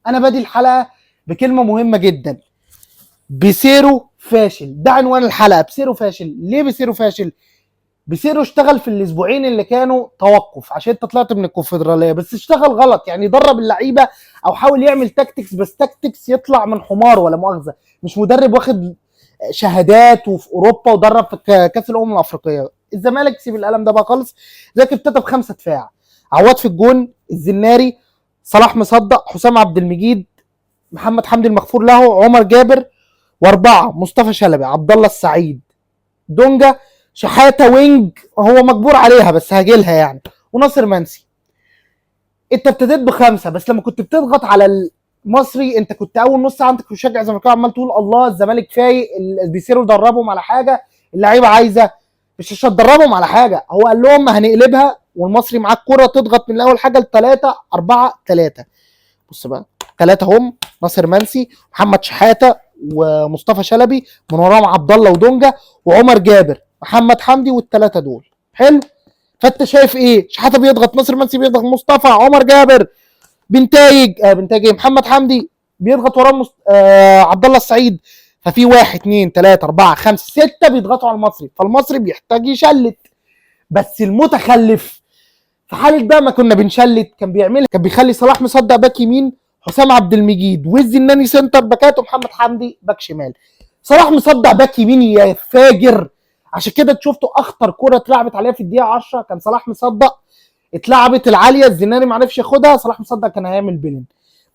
انا بادي الحلقة بكلمه مهمة جدا، بيسيرو فاشل. ده عنوان الحلقة، بيسيرو فاشل. ليه بيسيرو فاشل؟ بيسيرو اشتغل في الاسبوعين اللي كانوا توقف عشان انت طلعت من الكونفدراليه، بس اشتغل غلط. يعني درب اللعيبة او حاول يعمل tactics، بس tactics يطلع من حمار ولا مؤاخذة، مش مدرب واخد شهادات وفي اوروبا ودرب في كاس الامم الافريقية. الزمالك سيب القلم ده بقى خالص. زي ابتدى بخمسة دفاع، عواد في الجون، الزناري، صلاح مصدق، حسام عبد المجيد، محمد حمدي المغفور له، عمر جابر، واربعة مصطفى شلبي، عبد الله السعيد، دونجا، شحاته wing هو مجبور عليها بس هاجلها يعني، وناصر منسي. انت ابتديت بخمسة، بس لما كنت بتضغط على المصري انت كنت اول نص عندك مشجع زملكاوي عمال تقول الله الزمالك فايق، بيسيروا دربهم على حاجة، اللعيبة عايزه، مش عشان تدربهم على حاجة، هو قال لهم هنقلبها والمصري معاك كرة تضغط من اول حاجة لثلاثة 4 3. بص بقى، ثلاثة هم ناصر منسي، محمد شحاته، ومصطفى شلبي، من وراهم عبد الله ودونجا وعمر جابر، محمد حمدي، والثلاثة دول. حلو. فانت شايف ايه؟ شحاته بيضغط، ناصر منسي بيضغط، مصطفى، عمر جابر، بنتايج بنتايج ايه؟ محمد حمدي بيضغط وراه عبد الله السعيد. ففي 1 2 3 4 5 6 بيضغطوا على المصري، فالمصري بيحتاج يشلت. بس المتخلف في حاله بقى ما كنا بنشلت كان بيعمل، كان بيخلي صلاح مصدق باك يمين، حسام عبد المجيد والزناني center باكات، ومحمد حمدي باك شمال. صلاح مصدق باك يمين يا فاجر، عشان كده شفتوا اخطر كره اتلعبت عليها في الدقيقة 10 كان صلاح مصدق، اتلعبت العالية الزناري ما عرفش ياخدها، صلاح مصدق كان هيعمل بلن.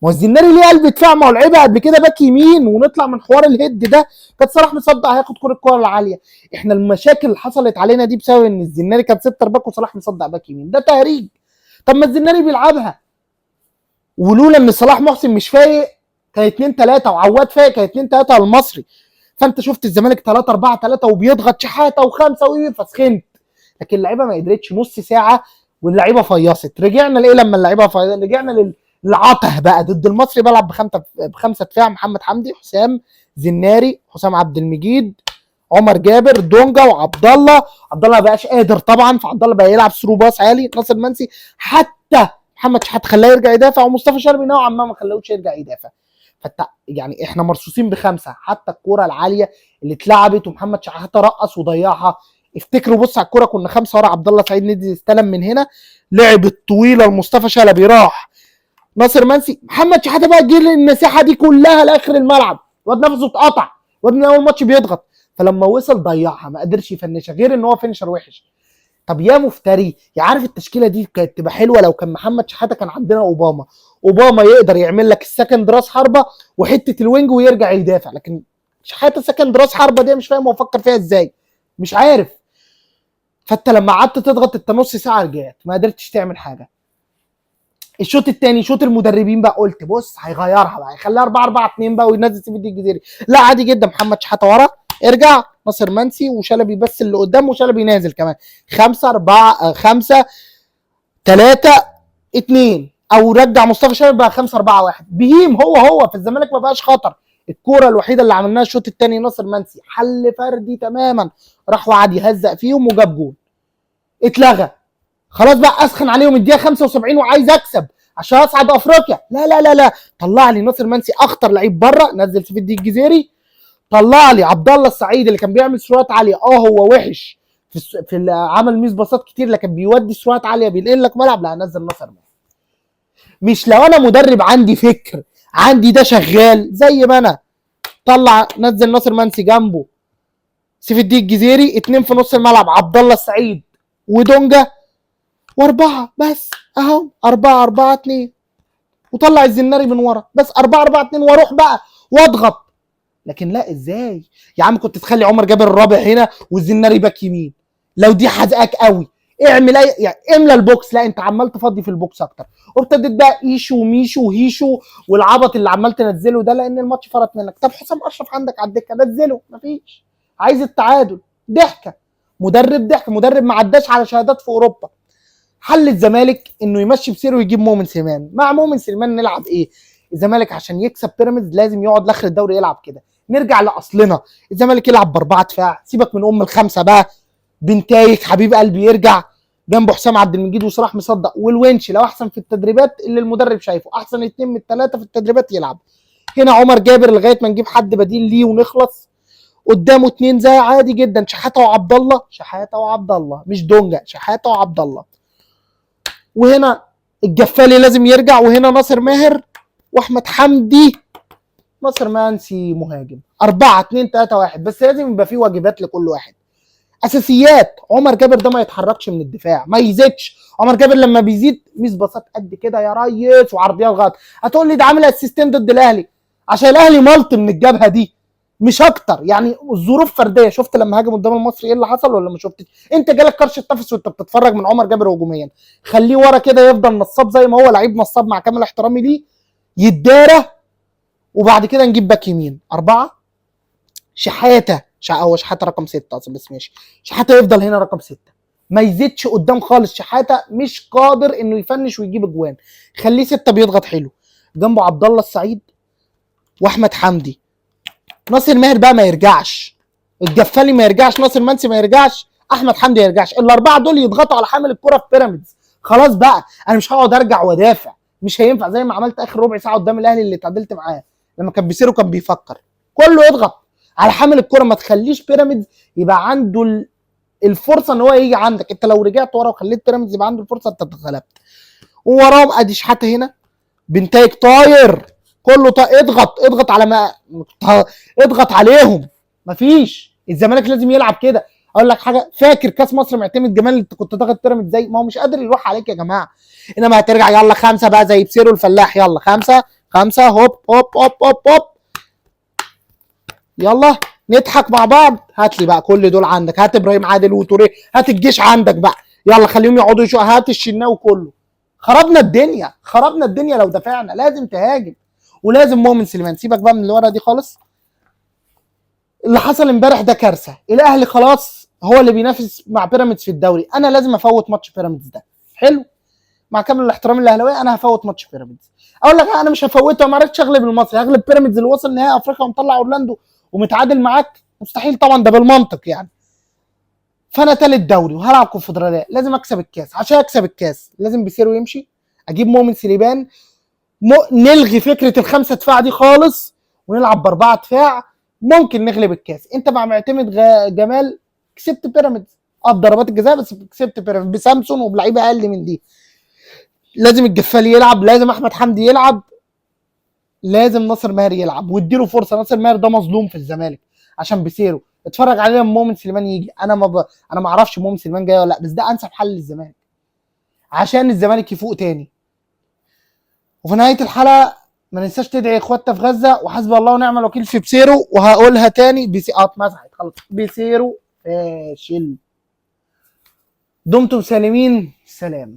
ما هو الزناري ليه قلب دفاع، ما هو لعبها قبل كده باك يمين ونطلع من حوار ال head ده، كانت صلاح مصدق هياخد كره الكره العالية. احنا المشاكل اللي حصلت علينا دي بسبب ان الزناري كان center back وصلاح مصدق باك يمين، ده تهريج. طب ما الزناري بيلعبها، ولولا ان صلاح محسن مش فايق كان 2-3، وعواد فايق كان 2-3 للمصري. فانت شفت الزمالك 3-4-3 وبيضغط شحاته وخمسة وايه، فسخنت. لكن اللعيبة ما قدرتش نص ساعة واللعيبة فيصت. رجعنا لايه لما اللعيبة فيصت؟ رجعنا للعطه بقى ضد المصري، بلعب بخمسة دفاع، محمد حمدي، حسام زناري، حسام عبد المجيد، عمر جابر، دونجا، وعبد الله. عبد الله ما بقاش قادر طبعا، فعبد الله بقى يلعب through pass عالي، ناصر منسي، حتى محمد شحاته خلاه يرجع يدافع، ومصطفى شلبي نوعا ما ما خلاهوش يرجع يدافع. فانت يعني احنا مرصوصين بخمسة، حتى الكورة العالية اللي اتلعبت ومحمد شحاته رقص وضيعها، افتكروا بص على الكورة، كنا خمسة ورا عبد الله سعيد، ندي استلم من هنا، لعب الطويلة لمصطفى شلبي، راح ناصر منسي، محمد شحاته بقى جه المساحة دي كلها لاخر الملعب، الواد نفسه اتقطع، الواد من اول ماتش بيضغط، فلما وصل ضيعها، ما قدرش يفنشها، غير ان هو finisher وحش. طب يا مفتري، يا عارف التشكيلة دي كانت تبقى حلوة لو كان محمد شحاته كان عندنا اوباما، اوباما يقدر يعمل لك ال second راس حربه وحتة ال wing ويرجع يدافع، لكن شحاته second راس حربه دي مش فاهم هو فكر فيها ازاي، مش عارف. فانت لما قعدت تضغط انت نص ساعة رجعت ما قدرتش تعمل حاجة. الشوط الثاني شوط المدربين بقى، قلت بص هيغيرها بقى، هيخليها 4-4-2 بقى وينزل سيف الدين الجزيري، لا عادي جدا، محمد شحاته ورا، ارجع ناصر منسي وشلبي بس اللي قدام، وشلبي نازل كمان، 5 4 5 3 2، او رجع مصطفى شلبي بقى 5 4 1. بهيم هو هو في الزمالك ما بقاش خطر. الكورة الوحيدة اللي عملناها الشوط الثاني ناصر منسي حل فردي تماما، راح وقعد يهزق فيهم وجاب جول، اتلغى خلاص بقى. اسخن عليهم الدقيقة 75 وعايز اكسب عشان اصعد افريقيا، لا لا لا لا، طلع لي ناصر منسي اخطر لعيب بره، نزل سيف الدين الجزيري، طلع لي عبد الله السعيد اللي كان بيعمل سرعات عالية، هو وحش في عمل miss باصات كتير، لكن بيودي سرعات عالية بينقل لك ملعب، لا نزل ناصر منسي. مش لو انا مدرب عندي فكر، عندي ده شغال زي ما انا طلع، نزل ناصر منسي جنبه سيف الدين الجزيري، 2 في نص الملعب عبد الله السعيد ودونجا، واربعة بس اهو 4-4-2، وطلع الزناري من ورا بس 4-4-2، واروح بقى واضغط. لكن لا، ازاي يا عم كنت تخلي عمر جابر الرابع هنا والزناري باك يمين؟ لو دي حزقك قوي اعمل اي يعني املى ال box، لا انت عمال تفضي في ال box اكتر. وابتديت بقى ايشو وميشو وهيشو والعبط اللي عمال تنزله ده، لان الماتش فرط منك. طب حسام اشرف عندك على الدكة، نزله، مفيش، عايز التعادل. ضحكه مدرب، ضحك مدرب ما عداش على شهادات في اوروبا. حل الزمالك انه يمشي بسيره ويجيب مؤمن سليمان. مع مؤمن سليمان نلعب ايه؟ الزمالك عشان يكسب بيراميدز لازم يقعد لاخر الدوري يلعب كده. نرجع لاصلنا، الزمالك يلعب باربعة دفاع، سيبك من ام الخمسة بقى، بنتايك حبيب قلبي يرجع، جنبه حسام عبد المجيد وصلاح مصدق والونش، لو احسن في التدريبات اللي المدرب شايفه احسن 2 من 3 في التدريبات يلعب. هنا عمر جابر لغاية ما نجيب حد بديل ليه ونخلص. قدامه 2 زي عادي جدا، شحاته وعبد الله، شحاته وعبد الله مش دونجا، شحاته وعبد الله. وهنا الجفالي لازم يرجع، وهنا ناصر ماهر واحمد حمدي. ناصر منسي مهاجم. 4 2 3 1، بس لازم يبقى في واجبات لكل واحد، اساسيات. عمر جابر ده ما يتحركش من الدفاع، ما يزيدش. عمر جابر لما بيزيد ميس باصات قد كده يا ريس وعرضيات غلط. هتقول لي ده عامل اسيستين ضد الاهلي عشان الاهلي ملط من الجبهة دي مش اكتر، يعني الظروف فردية. شفت لما هاجم قدام المصري ايه اللي حصل ولا ما شفتش؟ انت جالك كرش التفس وانت بتتفرج من عمر جابر هجوميا. خليه ورا كده يفضل نصاب زي ما هو لعيب نصاب مع كامل احترامي ليه، يتدارى. وبعد كده نجيب باك يمين. 4 شحاته، هو شحاته رقم 6 اصلا بس ماشي. شحاته يفضل هنا رقم 6، ما يزيدش قدام خالص. شحاته مش قادر انه يفنش ويجيب اجوان، خليه 6 بيضغط حلو. جنبه عبد الله السعيد واحمد حمدي. ناصر ماهر بقى ما يرجعش، الجفالي ما يرجعش، ناصر منسي ما يرجعش، احمد حمدي ما يرجعش. الاربعة دول يضغطوا على حامل الكره في بيراميدز. خلاص بقى انا مش هقعد ارجع وادافع، مش هينفع زي ما عملت اخر ربع ساعة قدام الاهلي اللي اتعادلت معاه لما كان بيسيرو كان بيفكر. كله يضغط على حامل الكره، ما تخليش بيراميدز يبقى عنده الفرصة ان هو يجي عندك. انت لو رجعت ورا وخليت بيراميدز يبقى عنده الفرصة انت اتغلبت. ووراهم ادي شحاته هنا، بنتايج طاير كله اضغط اضغط على ما اضغط عليهم. مفيش، الزمالك لازم يلعب كده. اقول لك حاجة، فاكر كاس مصر معتمد جمال انت كنت ضاغط بيراميدز ازاي؟ ما هو مش قادر يروح عليك يا جماعة. انما هترجع يلا 5 بقى زي بسيرو الفلاح، يلا 5 5 هوب هوب هوب هوب هوب، يلا نضحك مع بعض. هات لي بقى كل دول عندك، هات ابراهيم عادل وتوريه، هات الجيش عندك بقى، يلا خليهم يقعدوا يشوفوا، هات الشناوي كله. خربنا الدنيا، خربنا الدنيا لو دافعنا. لازم تهاجم، ولازم مؤمن سليمان. سيبك بقى من الورقة دي خالص. اللي حصل امبارح ده كارثة. الاهلي خلاص هو اللي بينافس مع بيراميدز في الدوري. انا لازم افوت ماتش بيراميدز ده. حلو، مع كامل الاحترام للاهلاويه انا هفوت ماتش بيراميدز. اقول لك انا مش هفوته، ما عرفتش اغلب المصري، هغلب بيراميدز اللي وصل نهائي افريقيا ومطلع اورلاندو ومتعادل معاك؟ مستحيل طبعا، ده بالمنطق يعني. فانا تالت دوري وهلعب كونفدراليه، لازم اكسب الكاس. عشان اكسب الكاس لازم بيسيرو يمشي، اجيب مؤمن سليمان، نلغي فكرة ال5 دفاع دي خالص ونلعب ب4 دفاع، ممكن نغلب الكاس. انت مع معتمد جمال كسبت بيراميدز بضربات الجزاء، بس كسبت بيراميدز بسامسون وبلعيبه اقل من دي. لازم الجفالي يلعب، لازم احمد حمدي يلعب، لازم ناصر ماهر يلعب، واديله فرصة. ناصر ماهر ده مظلوم في الزمالك عشان بسيره. اتفرج عليه لما مؤمن سليمان يجي. انا ما اعرفش مؤمن سليمان جاي ولا لا، بس ده انسب حل للزمالك عشان الزمالك يفوق تاني. وفي نهاية الحلقة ما ننساش تدعي اخواتنا في غزة، وحسبي الله ونعم الوكيل في بسيرو. وهقولها تاني، اتمسحت خلاص، بسيرو فاشل. دمتم سالمين، سلام.